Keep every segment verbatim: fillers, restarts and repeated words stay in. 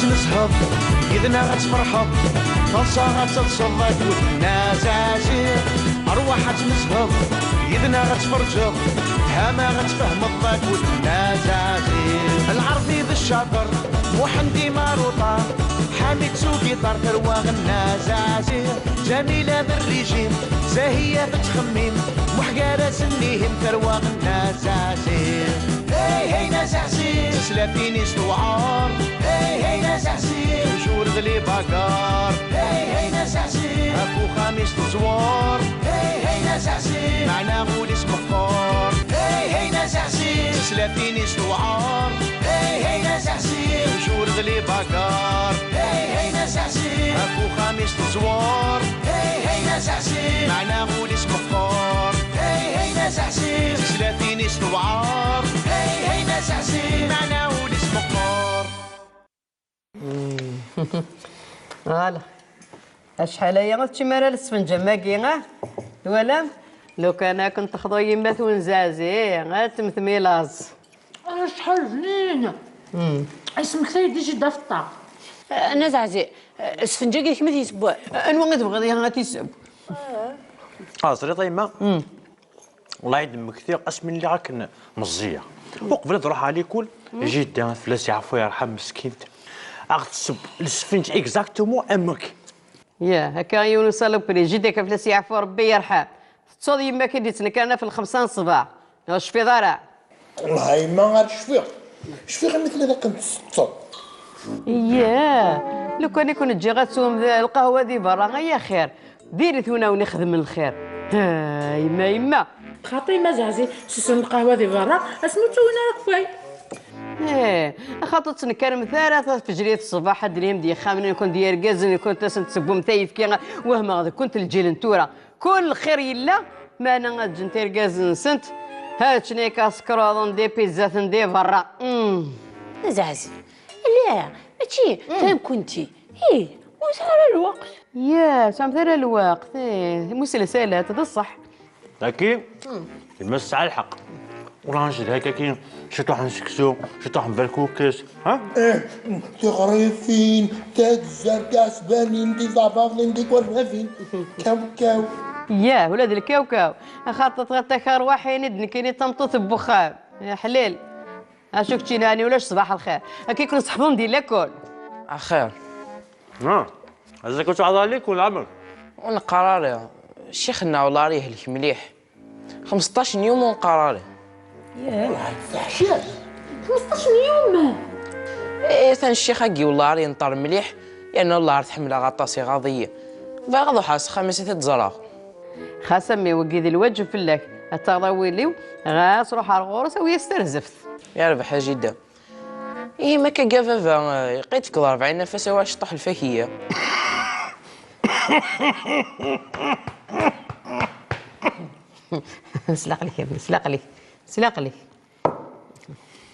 Nezheḍ, yid-neɣ ad tferḥeḍ, taḍsa ad telseḍ akked Nna Zazi. Rwaḥ ad tmezheḍ, yid-neɣ ad tferǧeḍ, ttehama ad tfehmeḍ akked Nna Zazi. Lɛerbi d ccaṭer, Muḥend imaruṭar, Ḥamid s ugiṭar, tarwa Nna Zazi. Ǧamila d rrijim, Zahiya tettxemmim, Muḥ gar-asen ihim, tarwa Nna Zazi. Hey, hey, Nna Zazi. Tislatin-is tewɛer. Hey, hey, Nna Zazi. Toujours d les bagarres. Hey, hey, Nna Zazi. Ɣef uxxam-is teẓwer. Hey, hey, Nna Zazi. Meɛna ul-is meqqer. Hey, hey, Nna Zazi. Tislatin-is tewɛer. Hey, hey, Nna Zazi. Toujours d les bagarres. Hey, hey, Nna Zazi. Ɣef uxxam-is teẓwer. Hey, hey, Nna Zazi. Meɛna ul-is meqqer. Hey, hey, Nna Zazi. Tislatin-is tewɛer. Hey, hey, Nna Zazi. Meɛna ul-is meqqer. Voilà. Acḥal aya ur teččim ara lesfenǧ am wagi, ah? Twalam? Lukan akken texḍu yemma-twen Zazi, ad temtem i laẓ. Acḥal bnin! Ismektay-d i jidda Feṭṭa. Nna Zazi, lesfenǧ-agi d kemm i t-yessewwen? Anwa i tebɣiḍ ihi ad t-yesseww? Ah, ẓriḍ a yemma? Walayi d-mmektiɣ asmi lliɣ akken meẓẓiyeɣ. Uqbel ad ruḥeɣ likul, jidda fell-as yeɛfu yerḥem meskint, ad aɣ-tesseww lesfenǧ exactement am wagi. Yah, akka yiwen usalupri, jidda-k fell-as yeɛfu Rebbi yerḥem. Tettuḍ yemma-k i d-yettnekkaren ɣef lxemsa n ṣṣbeḥ. Ur tecfiḍ ara? Wellah a yemma ar cfiɣ. Cfiɣ imi telliḍ akken tsetteḍ. Yah, lukan i ken-ǧǧiɣ ad teswem d-, lqahwa di berra, ay axir. Diri-t win awen-ixedmen lxir. Ha, yemma, yemma. Xaṭi, yemma Zazi, teswem lqahwa di berra, asmi ur ttawin ara akeffay. Eh, axaṭer ur ttnekkaremt ara tafejrit ṣṣbeḥ ad d-nehim d yixxamen-nkent d yergazen-nkent, ad sen-tessewwemt ayefki, wehmeɣ deg-kent lǧil n tura. Kul lxir yella, meɛna ad ǧǧent irgazen-nsent, ha ččen ikaskruḍen di pizzaten di berra. Mm. Zazi, la, mačči, mm, ta nekkenti. Ih, ur sɛiɣ ara lweqt. Ya, ur tesɛamt ara lweqt, ih, muselsalat, d ṣṣeḥ. Daki, mm, yemma tesɛa lḥeqq. Ur ncedha akka, ciṭuḥ n seksu, ciṭuḥ n berkukes, ha? Eh, tiɣrifin, tazart, tiɛesbanin, tiẓabaḍin, tikerfafin. Kaw, kaw. Yah, ula d lkawkaw. Axaṭer tɣiḍ takarwaḥin i d nekkini d tameṭṭut n wexxam. Ya ḥlil. Acu keččini, ɛni ulac ṣṣbaḥ lxir? Akka i ken-seḥḍen di lakul. Axir. Ah, azekka ur tɛeḍḍeḍ ara likul, ɛemmek? Ur neqqar ara. Ccix-nneɣ wellah ar yehlek mliḥ. Xmesṭac n yum ur neqqar ara. Yah. Teḥciḍ. Xmesṭac n yum? Eh, atan ccix-agi wellah ar yenṭer mliḥ, yerna wellah ar t-ḥemmleɣ aṭas, iɣaḍ-iyi. Bɣiɣ ad ruḥeɣ s axxam-is ad t-id-ẓreɣ. Xas a mmi, wagi d lwaǧeb fell-ak. Ad taɣeḍ awal-iw, ɣas ruḥ ar ɣur-s, awi-yas tarzeft. Yerbeḥ a jidda. Ihi ma akka a baba, eh, yeqqid-k d rebɛin afas, awi aceṭṭaḥ lfakiya. S laqel-ik a mmi, s laqel-ik, s laqel-ik.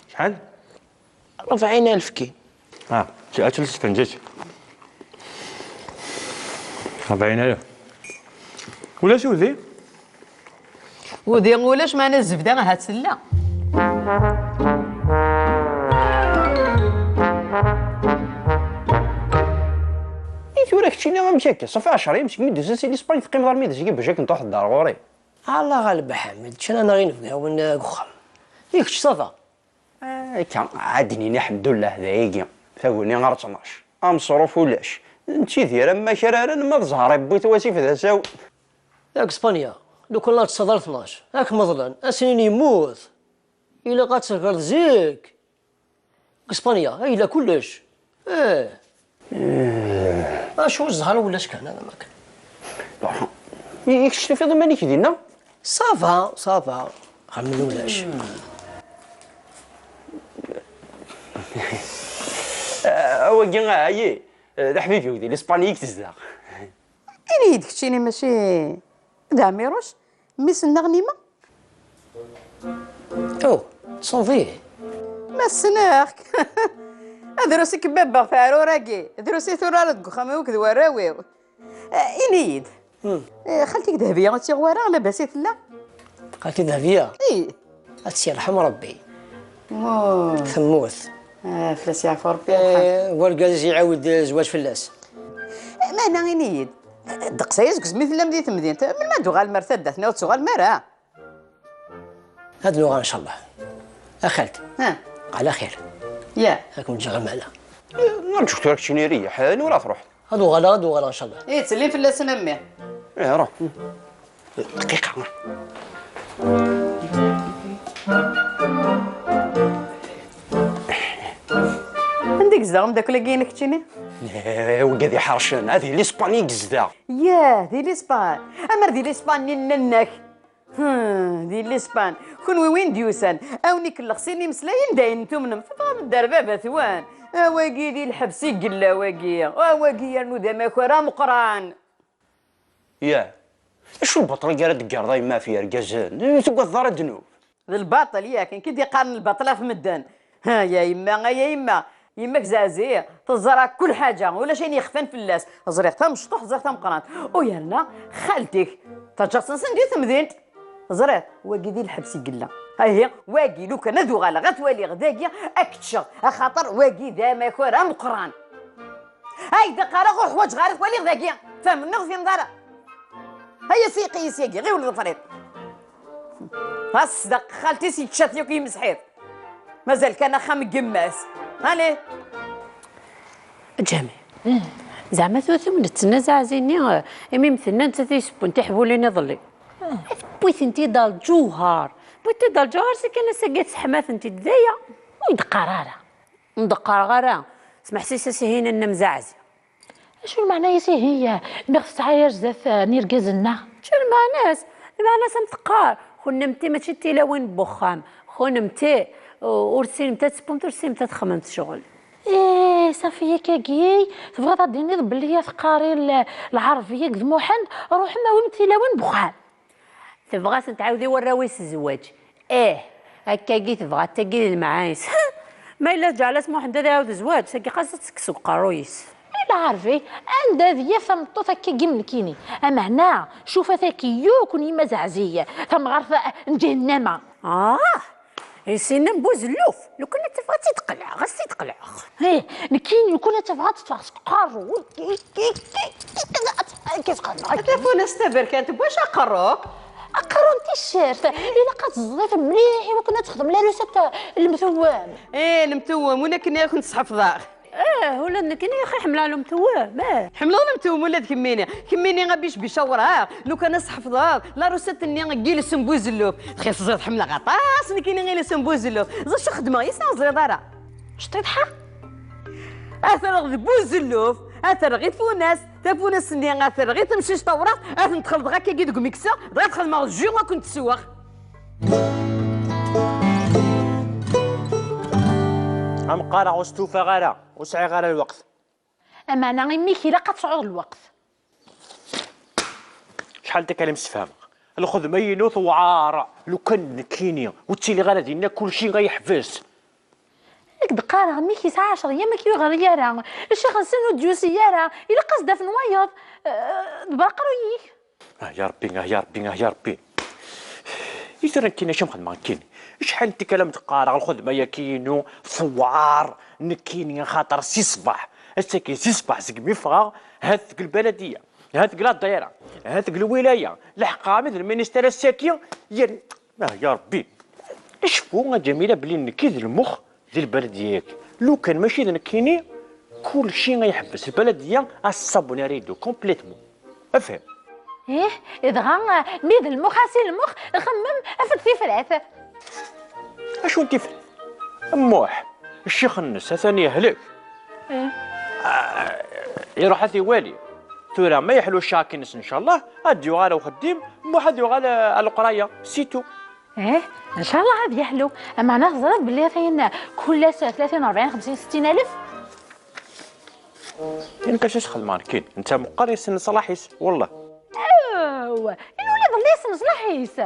Acḥal? Rebɛin alef ki. Ah, ad tels tfenǧaǧ. Rebɛin alef. Ulac udi? Udi ulac, meɛna zebda ahat tella. I tura keččini amek akka? Ṣafi ɛecra yam segmi d-tusiḍ si Lispañ, teqqimeḍ armi d zik i bejak n truḥeḍ-d ar ɣur-i. Allah ɣaleb a Ḥamid, ččan-aneɣ inebgawen deg uxxam. I kečč ça va? Akka, ad d-nini ḥemdullah d ayagi, taguni ar ttnac, ameṣruf ulac, nettidir am wakraren, ma d zzher iwwi-t wasif d asawen. Deg Spanya, lukan la ttṣaḍ ar tnac, ad k-meḍlen, ad s-inin yemmut. Ilaq ad tegreḍ zik. Deg Spanya, ay yella kullec. Eh. Acu zzher ulac kan, ala ma kan. I, i kečč tufiḍ iman-ik dinna? Ça va, ça va. Xemmen ulac. Ah, wagi, ah, ayi, d aḥbib-iw di Lispañ i tezdeɣ. Ini-yi-d keččini mačči d Ɛmiruc, mmi-s-nneɣ Nima? Oh, تصوفي. Ma ssneɣ-k. Drus i k-babbeɣ taɛrur-agi. Drus i turareḍ deg uxxam-iw akked warraw-iw. Eh, ini-yi-d. Hmm. Eh, xalti-k Dehbiya ur tt-yuɣ wara, labas i tella? Xalti Dehbiya? Ih. Ad tt-yerḥem Rebbi. Oh. Temmut. Ah, fell-as yeɛfu Rebbi, yerḥam. Eh, wergaz iɛawed, eh, zzwaǧ fell-as. Eh, meɛna ini-yi-d, ddeqs aya seg wasmi tellam di temdint, melmi ad d-tuɣalem ar taddart-nni, ur tettuɣalem ara? Ad nuɣal, ncallah. A xalt. Ah. Ɛla xir. Ya. Ad ken-ǧǧeɣ lmeɛna. Eh, nerǧu tura keččini riḥ, anwa ara truḥ? Ad uɣaleɣ, ad uɣaleɣ, ncallah. Eh, ttsellim fell-asen a mmi. Eh, ruḥ. Dqiqa. Anda i yezdeɣ umeddakel-agi-inek keččini? Eh, wigad iḥercen, ad di Lispan i yezdeɣ. Yah, di Lispan. Amer di Lispan-nni nnan-ak. Hmm, di Lispan. Kunwi win d-yusan, a wen-ikellex sin imeslayen d ayen tumnem. Tebɣam dder baba-twen. A wagi di lḥebs i yella wagi. A wagi yernu d amakar ameqqran. Yah. Acu lbaṭel-agi ara d-teggareḍ a yemma ɣef yergazen? Ur tugadeḍ ara ddnub? D lbaṭel, yak, nekk i d-iqqaren lbaṭel ɣef medden. Ha, ya yemma, a ya yemma. Yemma-k Zaɛzi teẓra kul ḥaǧa, ulac ayen yexfan fell-as. Ẓriɣ tamecṭuḥt, ẓriɣ tameqqrant. U yerna xalti-k, taǧǧaɣ-tt-nsen di temdint. Ẓriɣ, wagi di lḥebs i yella. Ihi, wagi, lukan ad uɣaleɣ ad t-waliɣ dagi, ad k-ččeɣ, axaṭer wagi d amakar ameqqran. Ay d-qqareɣ ur ḥwaǧeɣ ara twaliɣ dagi. Fehmem neɣ ur tfehmem ara? Aya s iqi-, s yagi, ɣiwel ḍfer-it. Ɣas sdeq xalti-s yečča-t yakk yimesḥiḍ. Mazal kan axxam n yemma-s. Allez. Ǧami. Zeɛma tura tumnet-nni Zaɛzi-nni, eh, imi m-tenna nettat i yessewwen tiḥbulin iḍelli. Tewwi-tent-id ar lǧuher. Tewwi-tent-id ar lǧuher, s akken ass-agi tesseḥma-tent-id d aya. Ur yi-d-qqar ara. Ur m-d-qqareɣ ara. Smeḥsis-as ihi i Nna Mzaɛzi. Acu lmeɛna-is ihi, mi ɣ-tesɛa ar zdat, eh, n yergazen-nneɣ? Acu lmeɛna-s? Lmeɛna-s am teqqar, kunemti mačči d tilawin n wexxam. Kunemti, uh, ur tessinemt ad tessewwemt, ur tessinemt ad txedmemt ccɣel. Eh, Safi, akkagi tebɣiḍ ad d-tiniḍ belli a teqqari l-, lɛerbiya deg d Muḥend, ruḥem awim tilawin n wexxam. Tebɣa ad sen-tɛawed i warraw-is zzwaǧ. Ih, akkagi tebɣa, tagi d lemɛayes. Ma yella tǧeɛl-as Muḥend ad iɛawed zzwaǧ, tagi xas ad tekkes deg uqerruy-is. I lɛerbi, anda ad yaf tameṭṭut akkagi am nekkini? Ameɛna, cufa taki yakk n yimazɛziy, tamɣart n ǧehennama. Ah! Isin am buzelluf, lukan ad tafeɣ ad tt-id-qelɛeɣ, ad tt-id-qelɛeɣ. Ih, nekkini lukan ad tafeɣ ad tetteffeɣ seg uqerru. Tafunast taberkant, n wacu aqerru? Aqerru n ticcert. Ilaq ad teẓẓiḍ mliḥ i wakken ad texdem la recette n lemtewwem. Eh, lemtewwem, win akken i akent-sḥefḍeɣ. Eh, ula d nekkini axi ḥemmleɣ lemtewwem, eh. Tḥemmleḍ lemtewwem ula d kemmini. Kemmini a bic bic awraɣ, lukan ad sḥefḍeḍ la recette-nni n yiles n buzelluf. Txi teẓriḍ ḥemmleɣ aṭas nekkini iles n buzelluf. Ẓer acu xedmeɣ yis-neɣ ur teẓriḍ ara. Cṭiṭḥa? Ad t-rreɣ d buzelluf, ad t-rreɣ i tfunast, tafunast-nni ad t-rreɣ i temcict tawraɣt, ad tent-xelḍeɣ akkagi deg umiksa, dɣa ad xedmeɣ jus ad kent-ssewweɣ. Am qqareɣ ur stufaɣ ara, ur sɛiɣ ara lweqt. Ameɛna imi-k ilaq ad tesɛuḍ lweqt. Acḥal n tikkal i m-sfehmeɣ. Lxedma-inu tewɛer. Lukan d nekkini, ur ttiliɣ ara dinna, kulci ad yeḥbes. Ad k-d-qqareɣ, mmi-k yesɛa ɛecṛa eyyam ur k-yuɣal ara. Ccix-nsen ur d-yusi ara. Ilaq ad s-d-afen wayeḍ. Eh, d berqerruy-ik. Ah, ya Ṛebbi, ah, ya Ṛebbi, ah, ya Ṛebbi. I tura nekkini acu m-xedmeɣ nekkini? Acḥal n tikkal a m-d-qqareɣ lxedma-yaki-inu tewɛer nekkini, axaṭer si ṣṣbeḥ, ass-agi si ṣṣbeḥ segmi ffɣeɣ, hat deg lbaladiya, hat deg la daïra, hat deg lwilaya, leḥqeɣ armi d lministir ass-agi, yerna, ah, ya Ṛebbi, acfu a Ǧamila belli nekk i d lmux di lbaladiya-yagi. Lukan mačči d nekkini, kulci a iḥebbes. Lbaladiya a s-ṣabbun aridu complètement. Afhem? Ih, dɣa, mi d lmux, a si lmux, xemmem, af-d tifrat. Acu n tifrat? Muḥ, ccix-nnes atan yehlek. Ih. Ah, iruḥ ad t-iwali. Tura ma yeḥlu ccak-nnes, ncallah, ad d-yuɣal uxeddim, Muḥ ad yuɣal, ah, ar leqraya. C'est tout. Ih, ncallah ad yeḥlu. Ameɛna teẓriḍ belli atan kul ass tlatin, rebɛin, xemsin, settin alef? Yenna-k acu s-xedmeɣ nekkini? Netta meqqar yessen leṣlaḥ-is, wellah. Aw, i ula d iḍelli yessen leṣlaḥ-is.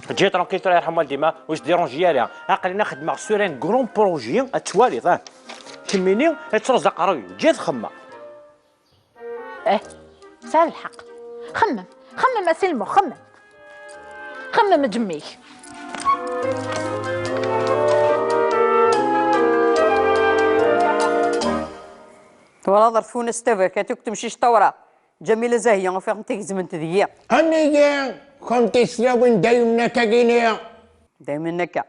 Ǧǧi tranquille tura, yerḥem waldi, ma ur s-dérange ara. Aql-i xeddmeɣ sur un grand projet, ad twaliḍ, ah. Kemmini ad truẓ aqerruy-im, ǧǧi ad xemmeɣ. Eh, tesɛiḍ lḥeqq. Xemmem, xemmem a si lmux, xemmem. Xemmem a Ǧemmi-k. Wala ḍer tfunast taberkat akk temcict tawra. Ǧamila Zahiya, ufiɣ-tent gezment deg-i. Anigi, kumt islawin daymen akka gini. Daymen akka.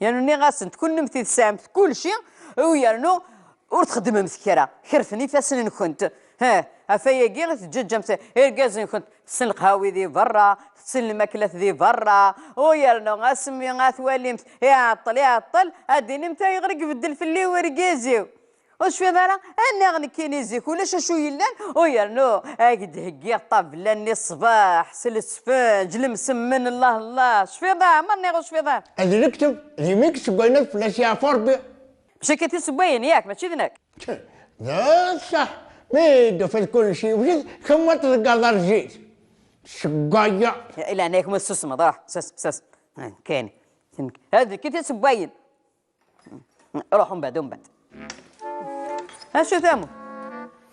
Yernu nniɣ-asent, kunemti tesɛamt kulci, u yernu ur txeddmemt kra. Kerfen ifassen-nkent. Heh, ɣef ayagi i teǧǧaǧǧamt irgazen-nkent tessen lqhawi di berra, tessen lmaklat di berra, u yernu asmi ad twalimt iɛeṭṭel, iɛeṭṭel, ad d-tinimt ayɣer i ibeddel fell-i urgaz-iw. Ur tecfiḍ ara? Aniɣ nekkini zik ulac acu yellan, u yernu ad ak-d-heggiɣ ṭṭabla-nni ṣṣbeḥ s lesfenǧ, lemsemmen, llah llah. Tecfiḍ ara? Mer niɣ ur tecfiḍ ara? Ad nekteb d imi i yessewwayen ad fell-as yeɛfu Rebbi. Mačči akka tisewwayin, yak, mačči d nekk. D ṣṣeḥ, mi d-tufiḍ kulci yewjed, kemm ad tḍeggeḍ ar zzit. Seg waya. Leɛnaya-k ma tessusmeḍ, ruḥ, susem, susem. Kayen. Ad nekk tisewwayin. Ruḥ umbeɛd, umbeɛd. Acu tamu?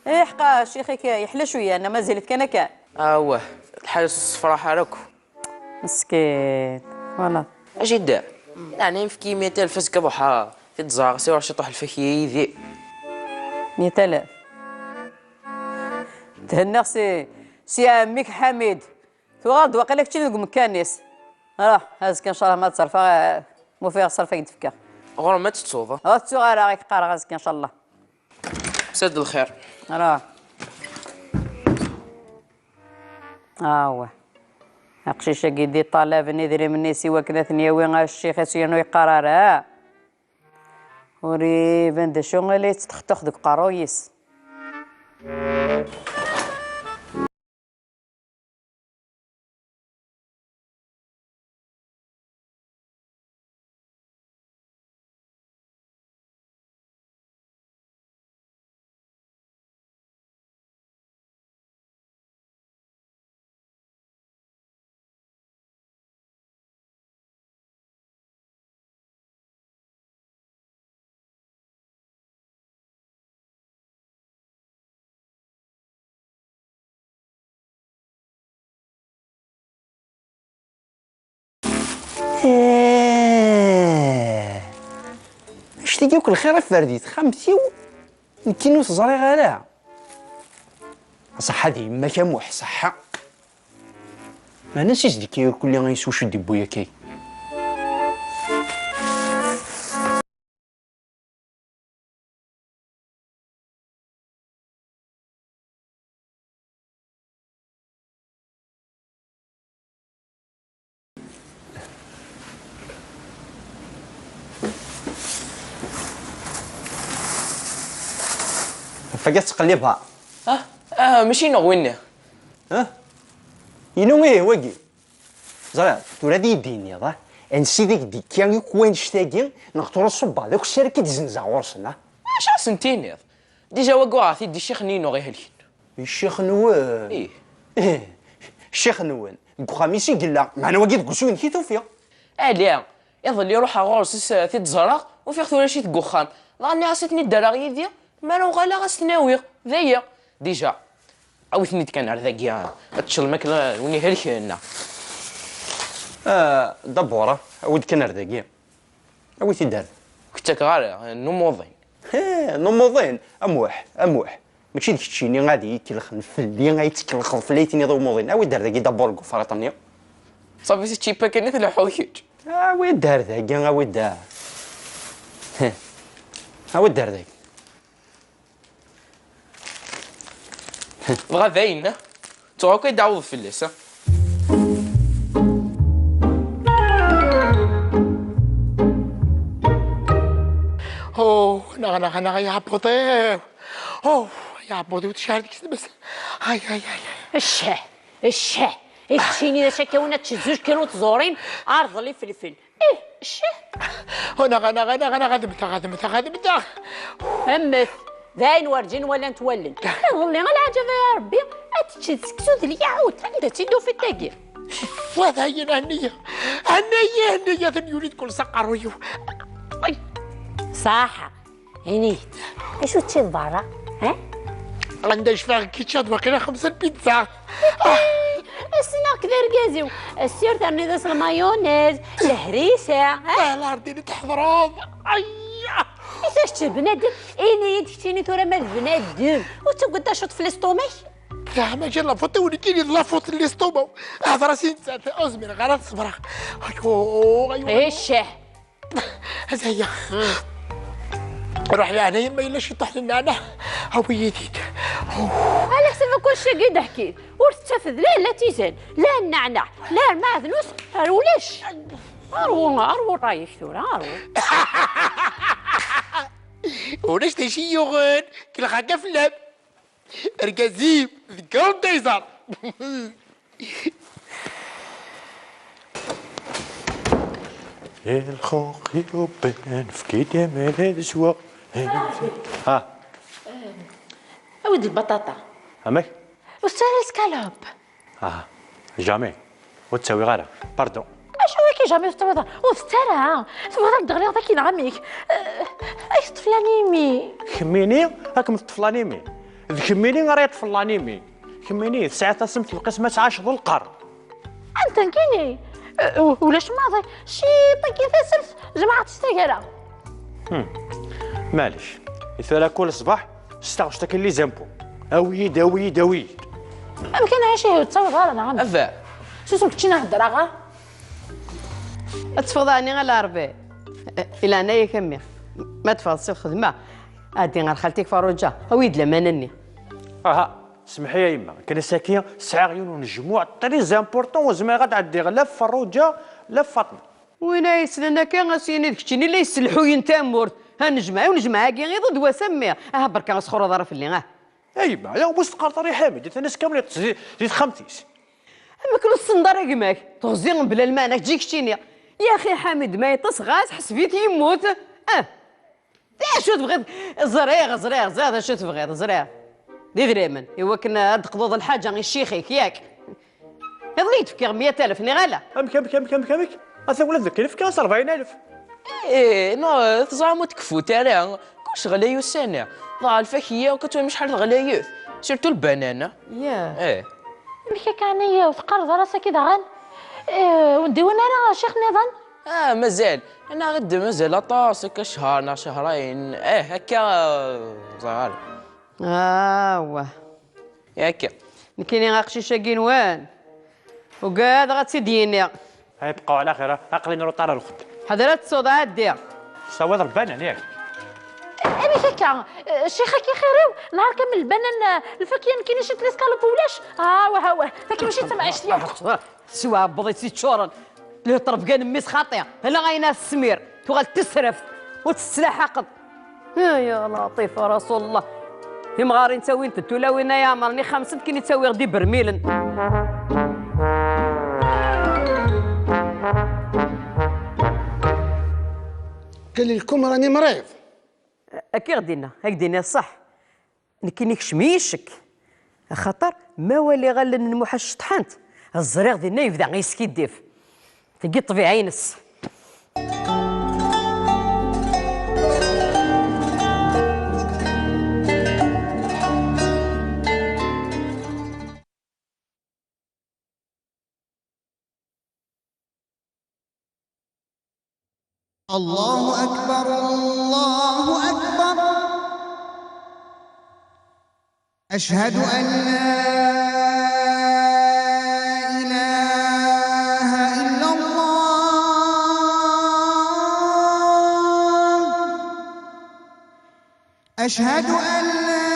Iḥqa, ccix-ik yeḥla cwiya, neɣ mazal-it kan akka? Awah, lḥal ur tessefraḥ ara akk. Meskin, voilà. Acu i d-, yeɛni, fek-iyi meyya alef azekka ad ruḥeɣ ad t-id-ẓreɣ, ad s-awiɣ ciṭuḥ lfakya yid-i. Meyya alef? Thennaɣ si, si ɛemmi-k Ḥamid. Tuɣal-d waqila keččini deg umekkan-is. Ruḥ, azekka ncallah ma ad tt-rfeɣ, eh, ma ufiɣ ṣṣerf ad k-d-fkeɣ. Ɣur-m ad tettuḍ? Ur tettuɣ ara, i k-qqareɣ azekka ncallah. Msad lxir. Ruḥ. Awah. Aqcic-agi d-iṭalaben idrimen-is i wakken ad ten-yawi ɣer ccix-is yernu yeqqar ara. Ur iban d acu i la yettextux deg uqerruy-is. Eh, annect-agi akk lxir i ferdi texxamt-iw, nekkini ur t-ẓriɣ ara. Ṣaḥḥa di yemma-k a Muḥ, ṣaḥḥa. Meɛna s-izdi-k i kulli s wacu d-iwwi akka. Ɣef wagi tettqellibeḍ? Ah, ah, mačči ineɣ winni. Ah? Inu ihi wagi. Ẓriɣ, tura ad iyi-d-tiniḍ, ah? Ansi d ak-d-ikka akk wannect-agi, neɣ tura ṣubbeɣ d akessar akka i d-zzenzeɣ ɣur-sen, ah? Acu ad sen-tiniḍ? Dija wagi uɣeɣ-t-id di ccix-nni-inu ihelken. Ccix-nwen? Ih. Ih, ccix-nwen. Deg uxxam-is i yella, meɛna wagi deg usu-inek i t-ufiɣ. Ala, iḍelli ruḥeɣ ɣur-s s-, t-id-ẓreɣ, ufiɣ-t ulac-it deg uxxam. Dɣa nniɣ-as ad ten-id-rreɣ yid-i, mi ara uɣaleɣ ad s-ten-awiɣ. D aya. Dija, awi-ten-id kan ar dagi, ad teččeḍ lmakla n win ihelken. Ah, dabur, awi-d kan ar dagi. Awi-t-id ar da. Ur k-ttakeɣ ara, n umuḍin. He, n umuḍin? A Muḥ, a Muḥ. Mačči d keččini ad iyi-kellxen fell-i, ad iyi-tkellxeḍ fell-i, ad iyi-tiniḍ i umuḍin. Awi-d ar dagi dabur deg ufriṭ-nni. Ṣafi si tčipa kan i tleḥḥuḍ kečč. Awi-d ar dagi, awi-d ar. He. Awi-d ar dagi. Dɣa dayen, ttuɣ akk ad d-ɛawdeɣ fell-as, ha? Oh, neɣ, neɣ, neɣ, ay aɛebbuḍ-iw. Oh, ay aɛebbuḍ-iw, tecɛel deg-s tmes. Ay, ay, ay, ay. Ccah, ccah. I keččini d acu akka win ad teččeḍ zuǧ kilo n tẓurin, arḍel ifelfel. Ih, ccah! Anaɣ, anaɣ, anaɣ, anaɣ, ad mmteɣ, ad mmteɣ, ad mmteɣ! Mmet! D ayen werǧin walant wallen. Iḍelli, a lɛaǧab, ya Rebbi, ad teččeḍ seksu d lyaɛut. Anda tt-id-tufiḍ tagi? Wa d ayen, henni-ya! Henni-ya, henni-ya, ten-yuli-d kul s aqerruy-iw. Ay! Ṣaḥa! Ini-yi-d, acu teččiḍ berra, eh? Anda cfiɣ kečč ad waqila xemsa lpizza. Ssneɣ-k d argaz-iw. Ass-a ur terniḍ-as lmayonez, lehrisa, eh? Ah, la ardini tḥeḍreḍ. Ayya! Ata kečč d bnadem, ini-yi-d keččini tura ma d bnadem. Ur tettagad acu ṭṭef l'estomac? Dah, mačči d la faute-iw nekkini, d la faute n l'estomac. Hḍer-as i nettat, ur zmireɣ ara ad ṣebreɣ. Aywa, aywa. Ih, ccah. Ata-ya. Ruḥ leɛnaya, ma yella ciṭuḥ n nneɛneɛ, awi-yi-t-id. Ala ḥsab akk acu-agi d-ḥkit. Ur tettafed la, la tizan, la nneɛneɛ, la rrmaɛdnus, ar ulac. Arwu, arwu ṛṛay-ik tura, arwu. Ulac d acu i yuɣen, kelxeɣ akka fell-am. Argaz-im, deg-awent ay ẓer. Lxuq yuban, efk-id aman ad sweɣ. Ah. Awi-d lbaṭaṭa. Amek? Ur s-ttara lskalup. Ah, jamais. Ur ttawiɣ ara. Pardon. Acu wiki jamais ur tettawiḍ ara? Ur tett ara. Tebɣiḍ ad d-ɣliɣ daki neɣ amek? Eh, ay teṭṭef lanimi. Kemmini ad kem-teṭṭef lanimi. D kemmini ara yeṭṭfen lanimi. Kemmini tesɛiḍ tassemt lqisma ad tɛaceḍ lqern. Anta nekkini? Eh, u-, ulac maḍi. Ciṭ akkin tasemt, jemɛeɣ-tt s taggara. Hmm. Maɛlic. I tura kul ṣṣbeḥ s taɣect akken les impôts. Awi-yi-d, awi-yi-d, awi-yi-d. Amek i nɛic ihi ur tettawiḍ ara neɣ amek? Ava. Susem kečči neɣ heddreɣ-a. Ad teffɣeḍ ɛni a Lɛerbi? Eh, i leɛnaya-k a mmi. Ma teffɣeḍ si lxedma, ɛeddi ɣer xalti-k Ferruǧa, awi-yi-d laman-nni. Aha, semmeḥ-iyi a yemma. Kan ass-agi sɛiɣ yiwen n unejmuɛ très important, ur zmireɣ ad ɛeddiɣ la f Ferruǧa, la f Faṭma. Win ay yessnen akka, a s-yini d keččini la yesselḥuyen tamurt. Ha nejmeɛ, i unejmeɛ-agi iḍ d wass a mmi. Aha berka ur sxuruḍ ara fell-i, ah. A yemma, ya ur s-teqqareḍ ara i Ḥamid, atan ass kamel yeṭṭes di, di texxamt-is. Amek ur tessneḍ ara gma-k? Teɣzi mebla lmeɛna, kečč i keččini. Yaxi Ḥamid ma yeṭṭes ɣas ḥseb-it yemmut. Ah. D acu tebɣiḍ? Ẓriɣ, ẓriɣ, ẓriɣ d acu tebɣiḍ, ẓriɣ. D idrimen, i wakken ad d-teqḍuḍ lḥaǧa i ccix-ik, yak? Iḍelli i d-fkiɣ meyya alef, niɣ ala? Amek, amek, amek, amek, amek? Ata ula d nekkini fkiɣ-as rebɛin alef. Eh, non, teẓram ur tkeffut ara. Kullec ɣlay ussan-a. Dɣa lfakya akk ad twalem acḥal ɣlayet. Surtout lbanana. Ya. Eh. Amek akka ɛni ur teqqareḍ ara s-agi daɣen? Eh, ur d-iwin ara ccix nniḍen? Ah, mazal. Anaɣ-d mazal aṭas, akka ccher neɣ cehrayen. Eh, akka, ur ẓriɣ ara. Awah. Akka. Nekkini aqcic-agi nwen, ugadeɣ ad tt-id-yini. Ay bqaw ɛla xir, aql-i n retard ar lxedma. Ḥader ad tessuḍ, ɛeddi. Sawiḍ lbanan, yak? Amek akka? Eh, ccix-agi xir-iw, nehar kamel lbanan, eh, lfakya nekkini ciṭ leskalop ulac. Awah, awah, taki mačči d tamɛict yakk. Teswa abbeḍ-itt yeččuren. Le ṭṭrebga n mmi-s xaṭi. Ala ayen ara tesmir. Tuɣal tesraft. Ur tettlaḥaqeḍ. Ya Laṭif, a Rasul Llah. Timɣarin ttawint-d tulawin ay ɛemren ixxamsen, nekkini ttawiɣ-d ibermilen. Qil lkum rani mriḍ. Akka i ɣ-d-inna, ad k-d-iniɣ ṣṣeḥ. Nekkini kcem-iyi ccek, axaṭer ma waliɣ allen n Muḥ ceṭṭḥent, ẓriɣ dinna yebda yeskiddib. Tagi ṭṭbiɛa-ines. الله أكبر، الله أكبر. أشهد أن لا إله إلا الله. أشهد أن لا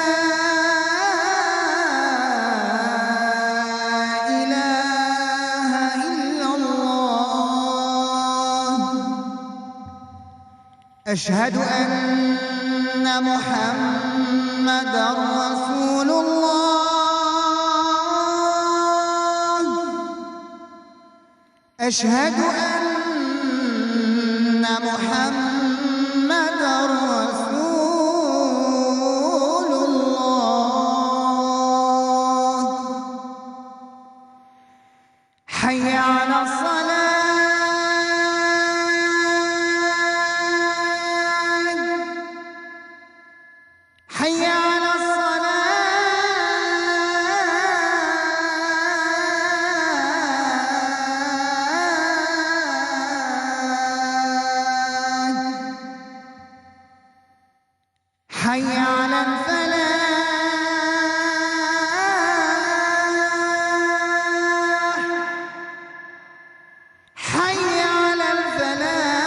إله إلا الله. أشهد أن محمدا رسول الله. أشهد أن محمدا رسول الله. حي على الصلاة. حي على الصلاة. حي على الفلاح. حي على الفلاح.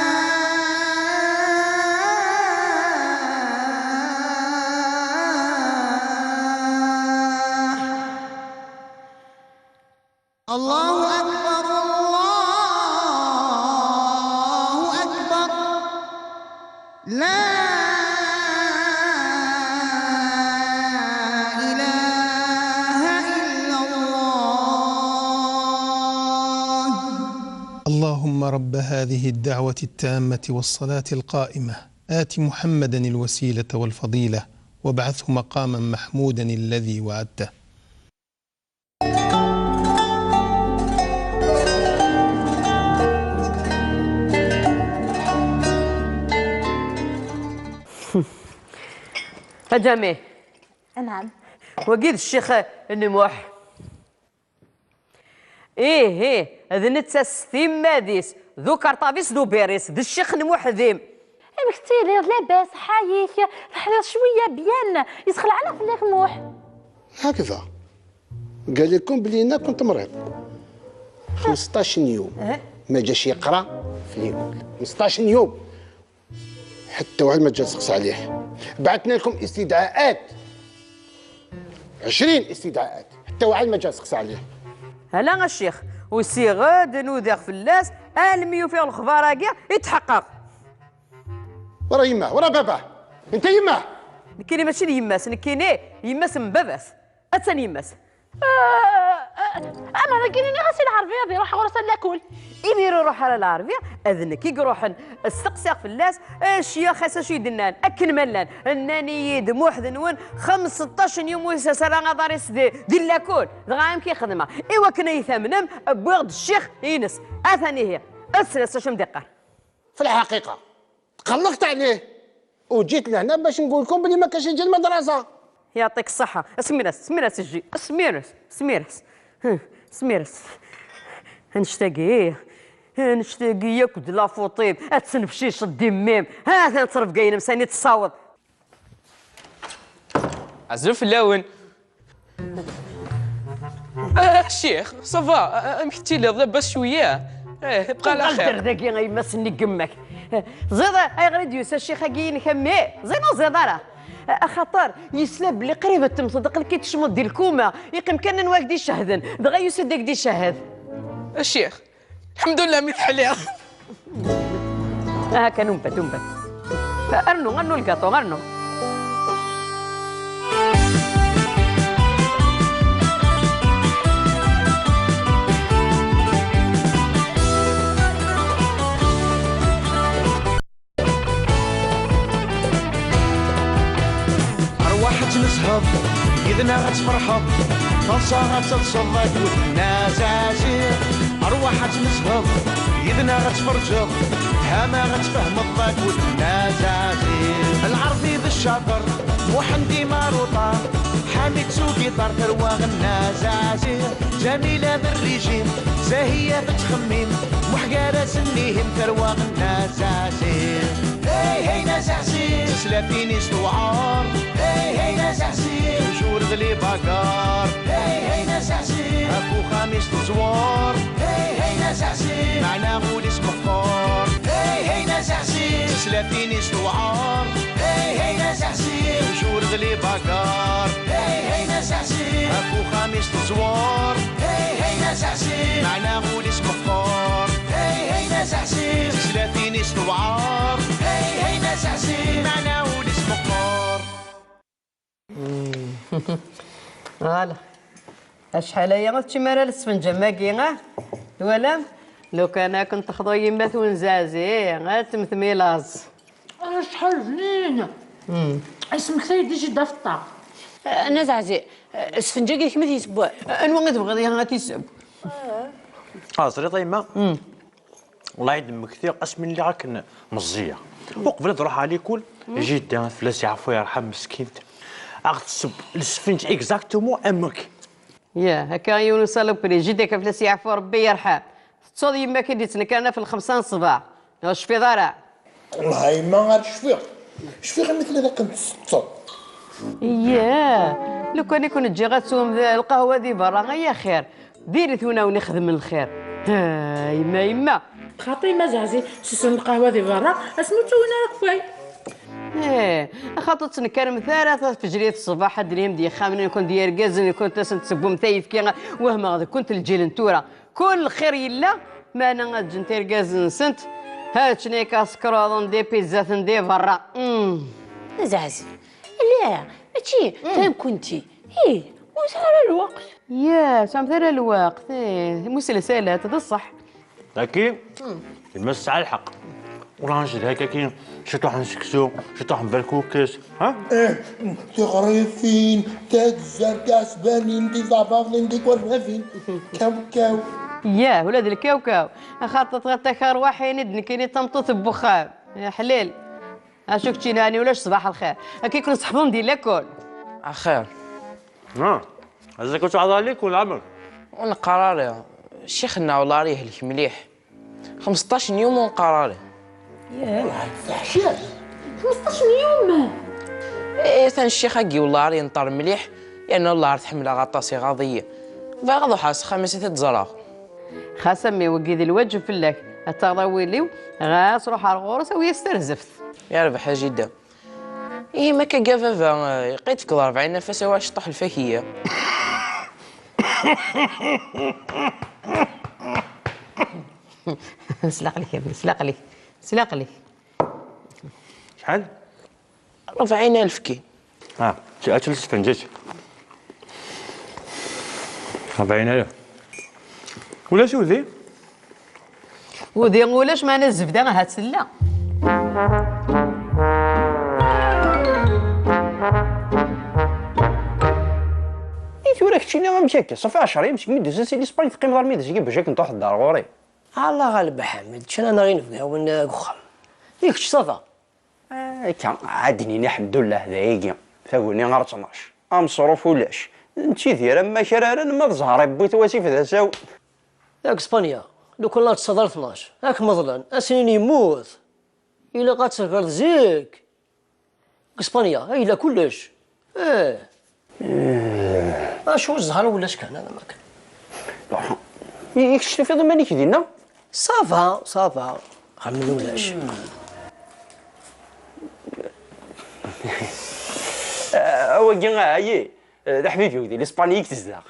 الله أكبر، الله أكبر. لا إله إلا الله. اللهم رب هذه الدعوة التامة والصلاة القائمة، آت محمدا الوسيلة والفضيلة، وابعثه مقاما محمودا الذي وعدته. A Ǧami. Anɛam. Wagi d ccix n Muḥ. Ih, ih, d netta s timmad-is, d ukerṭab-is, d ubir-is, d ccix n Muḥdim. Amek tettiliḍ? Labas, ḥayik, teḥliḍ cwiya byan, yesxelɛen-aɣ fell-ak Muḥ. هكذا. قال لكم بلي انا كنت مريض. خمسطاش يوم. أه. ما جاش يقرا في ليكول. خمسطاش يوم. حتى واحد ما جا سقسى عليه. بعثنا لكم استدعاءات. عشرين استدعاءات. حتى واحد ما جا سقسى عليه. هلا الشيخ، وسيغد نوديغ فلاس، المي يوفي الخبار هاكي يتحقق. ورا يماه، ورا باباه. انت يماه. نكيني ماشي يماس، نكيني يماس من باباس. اتسان يماس. آه، آه، أما ذاكيني غاسي العربية ذي روح غرس لاكول. إميرو روح على العربية، أذنك يقروحن. استقسيغ فلاس، الشيخ خاصة شي دنان، أكن ملان. الناني يد موحد نون، خمسطاش يوم ويسا سرا غضاريس دي، دي لاكول. دغا أمكي خدمة. إيوا كنا يثمنم، بوغد الشيخ ينس. أثاني هي. أسرس شم دقار. في الحقيقة تقلقت عليه وجيت لهنا باش نقول لكم بلي ما كانش يجي المدرسة. يعطيك الصحة. اسميرس، اسميرس الجي، اسميرس، اسميرس. هم، اسميرس. نشتاقي، نشتاقي ياك د لافوطيب، اتسنفشيش الدميم. ها، ها، نصرف كاين مساني تصاوض. عزلوا في اللون. آه، الشيخ، صافا، آه، أمك تيلي لاباس شوية؟ إيه، بقى على خير. داكي غير يماس ني قمك. زيد، أي غريد يوسى الشيخ أكي نكمي. زيد، زيد، راه. أخطر يسلب بلي قريبة تمصدق لكي تشمض دي الكومة. يقيم كان نواك دي الشهدن. دغا يوسى داك دي الشهد. الشيخ، الحمد لله مي تحليها. هاكا ننبت، ننبت. ارنو، ارنو الكاطو، ارنو. أرواح تنزهض، يدنا غتفرحض، فرصة غتلصض ذاك ودنا زازي. أرواح تنزهض، يدنا غتفرجض، هما غتفهمض ذاك ودنا زازي. العربي بالشاطر، محمدي ماروطار، حميد سوقي طار ثروة غنا زازي. جميلة بالريجيم، زاهية في التخميم، محقرة سنيهم ثروة غنا زازي. هاي هاي ناس عسير. تسلى فيني ستوعار. هاي هاي ناس عسير. جور غلي باكار. هاي هاي ناس عسير. اكو خميس تزوار. هاي هاي ناس عسير. معنا غولي سمقار. هاي هاي ناس عسير. تسلى فيني ستوعار. هاي هاي ناس عسير. جور غلي باكار. هاي هاي ناس عسير. اكو خميس تزوار. هاي هاي ناس عسير. معنا غولي سمقار. هاي هاي ناس عسير. تسلى فيني ستوعار. هاي هاي ناس عسير. معنا ولي سمقار. Voilà. Acḥal aya ur teččim ara lesfenǧ am wagi, ah? Twalam? Lukan akken texḍu yemma-twen zazi, ah, temtmilaẓ. Ah, acḥal bnin! Asmektay-d i jidda Feṭṭa. Ah, Nna Zazi, ah, lesfenǧ-agi d kemm i t-yessewwen? Ah, anwa i tebɣiḍ ihi ad t-yesseww? Ah, teẓriḍ a yemma? Walayi d-mmektiɣ asmi lliɣ akken meẓẓiyeɣ. Uqbel ad ruḥeɣ likul, jidda fell-as yeɛfu yerḥem meskint, a ɣ-tesseww lesfenǧ exactement am wagi. Yah, akka yiwen usalupri, jidda-k fell-as yeɛfu Rebbi yerḥem. Tettuḍ yemma-k i d-yettnekkaren ɣef lxemsa n ṣṣbeḥ. Ur tecfiḍ ara? Wellah a yemma ar cfiɣ. Cfiɣ imi tella d akken tsetteḍ. Iyah, lukan i kun-ǧǧiɣ ad teswem d-, lqahwa di berra, ay axir. Diri-t win a wen-ixedmen lxir. Ha, yemma, yemma. Xaṭi, ma zeɛzi, susen lqahwa di berra, asmi ur ttawin ara akeffay. Eh, axaṭer ur ttnekkaremt ara tafejrit ṣṣbeḥ, ad d-nehim d yixxamen-nkun, d yergazen-nkun, ad asen-tessewwem tayefki, wehmeɣ deg-kent lǧil n tura. Kul lxir yella, meɛna ad ǧǧent irgazen-nsent, ha ččen ikaskruḍen di pizzaten di berra. Mm. Zeɛzi. Ala, mačči, mm, ta nekkenti. Ih, ur sɛiɣ ara lweqt. Ya, ur tesɛamt ara lweqt, ih, muselsalat, d ṣṣeḥ. Daki, mm, yemma tesɛa lḥeqq. Ur ɣ-necdek akkin, ciṭuḥ n seksu, ciṭuḥ n berkukes, ha? Eh, tiɣrifin, tagzert, iɛesbanen, d iẓabaḍen, d ikerbaben. Kaw, kaw. Yah, ula d lkawkaw. Axaṭer tɣiḍ takarwaḥin i d nekkini d tameṭṭut n wexxam. Ya ḥlil. Acu keččini, ɛni ulac ṣṣbaḥ lxir? Akka i ken-seḥḍen di lakul. Axir. Ah, azak ur tɛeḍḍel alik wala ɛmer? Ur neqqar ara. Ccix-nneɣ wellah ar yehlek mliḥ. Xemseṭṭac n yum ur neqqar ara. Yah. Teḥciḍ. Xemseṭṭac n yum? Eh, atan ccix-agi wellah ar yenṭer mliḥ, yerna wellah ar t-ḥemmleɣ aṭas, iɣaḍ-iyi. Bɣiɣ ad ruḥeɣ s axxam-is ad t-id-ẓreɣ. Xas a mmi, wagi d lwaǧeb fell-ak. Ad taɣeḍ awil-iw, ɣas ruḥ ar ɣur-s, awi-yas tarzeft. Yerbeḥ a jida. Ihi ma akka a baba, eh, yeqqi-d fkeḍ rebɛin afas, awi aceṭṭaḥ lfakiya. S laqel-ik, s laqel-ik, s laqel-ik. Acḥal? Rebɛin alef kan. Ah, tu as-d-tefenǧaǧ. Rebɛin alef. Ulac udi? Udi ulac, meɛna zzebda ahat tella. I tura keččini amek akka? Ṣafi ɛecra yam segmi d-tusiḍ si Lispañ, teqqimeḍ armi d azekka bac akken truḥeḍ ar ɣur-i. Allah ɣaleb a Ḥamid, ččan-aneɣ inebgawen, eh, deg uxxam. I kečč ça va? Akka, ad d-nini ḥemdullah d ayagi. Taguni ɣer tnac. Ameṣruf ulac. Nettidir am wakraren, ma d zzher iwwi-t wasif d asawen. Deg Spanya, lukan la teṭṭseḍ ar tnac, ad kem-ḍlen, ad s-inin yemmut. Ilaq ad tegreḍ zik. Deg Spanya, ay yella kullec. Eh. Acu zzher ulac kan, ala ma kan. I, i kečč tufiḍ iman-ik dinna? Ça va, ça va. Xemmen ulac. Ah, wagi, ah, ayi. Eh, d aḥbib-iw di Lispañi i tezdeɣ.